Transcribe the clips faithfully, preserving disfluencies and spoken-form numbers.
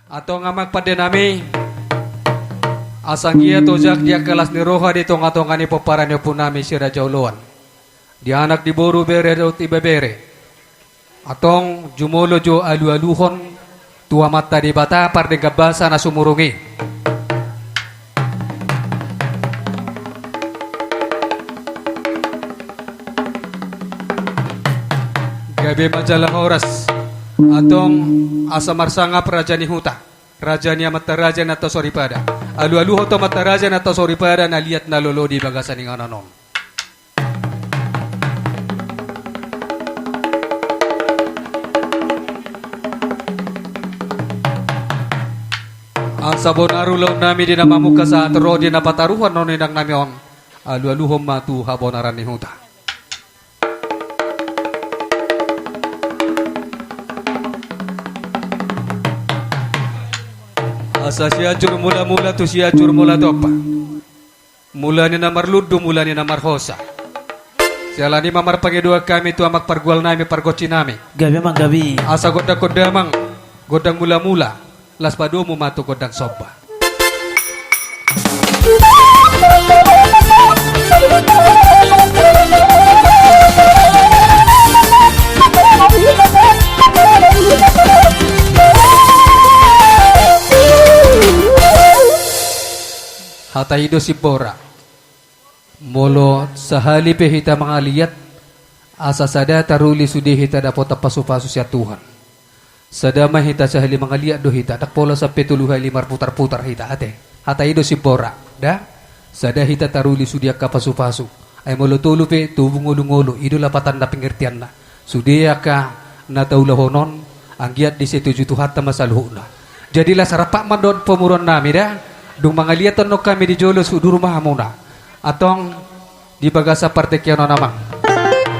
Antong amang pande nami, asa anggiat ojak di angka las ni roha di tonga-tonga ni pomparan ni ompu nami si Raja Oloan, di anak, di boru, bere dohot ibebere. Antong jumolo jo alu-aluhon tu Amanta Debata pardenggan basa na sumurung i. Gabe ma jala horas. Antong asa marsangap raja ni huta, raja ni amanta raja na tau soripada. Alu-aluhon tu amanta raja na tau soripada na liat na lolo di bagasan inganan on. Asa bonar ulaon nami di na mamungka sahat ro di na pataruhon on inang nami on. Alu-aluhon ma tu habonaran ni huta. Asa Sianjur Mula-mula tu Sianjur Mula Tompa. Mula ni na marlundu, mula ni na marhosa. Siala ni i ma marpangidoan hami tu amang pargual nami, pargonsi nami. Gabe amang, gabe. Asa gondang-gondang amang, gondang mula-mula, laos padomu ma tu gondang somba. Hata i do simbora. Molo sahali pe hita mangaliat, asa sada taruli sude hita dapotan pasu-pasu sian Tuhan. Sada ma hita, sahali mangaliat do hita, ndang pola sampe tolu hali marputar-putar hita, ate. Hata i do simbora, da? Sada hita taruli sude angka pasu-pasu. Ai molo tolu pe, tubu ngolu-ngolu, i do lapatanna, pengertianna. Sude angka na taulahon on, anggiat disetuju Tuhanta ma saluhutna. Jadi laos rap ma dohot pamoruon nami da, dung mangaliat annon hami di jolo, sudur ma hamuna. Antong di bagasan partingkian on amang,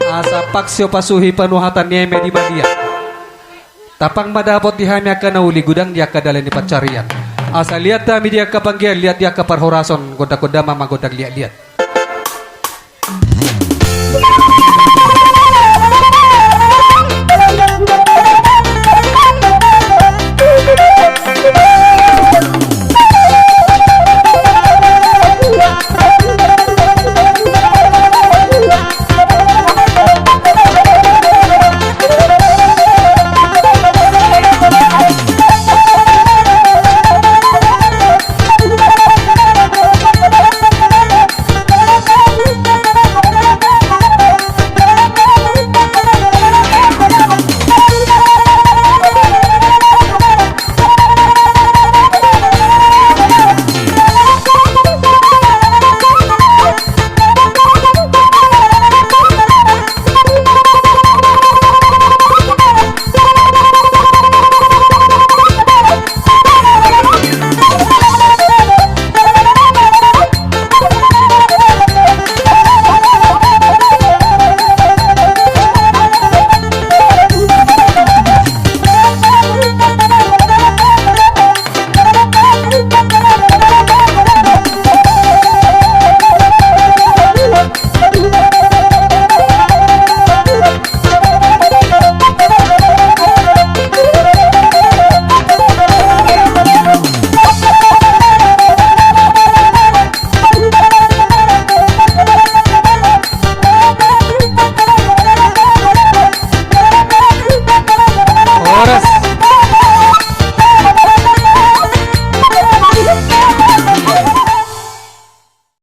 asa pasu-pasuhi panuhatan ni eme di maliat. Tampang ma dapot di hami angka na uli, godang di angka dalan ni pansarian. Asa liat hami di angka panggian, liat di angka parhorason, gondang-gondang ma gondang liat-liat.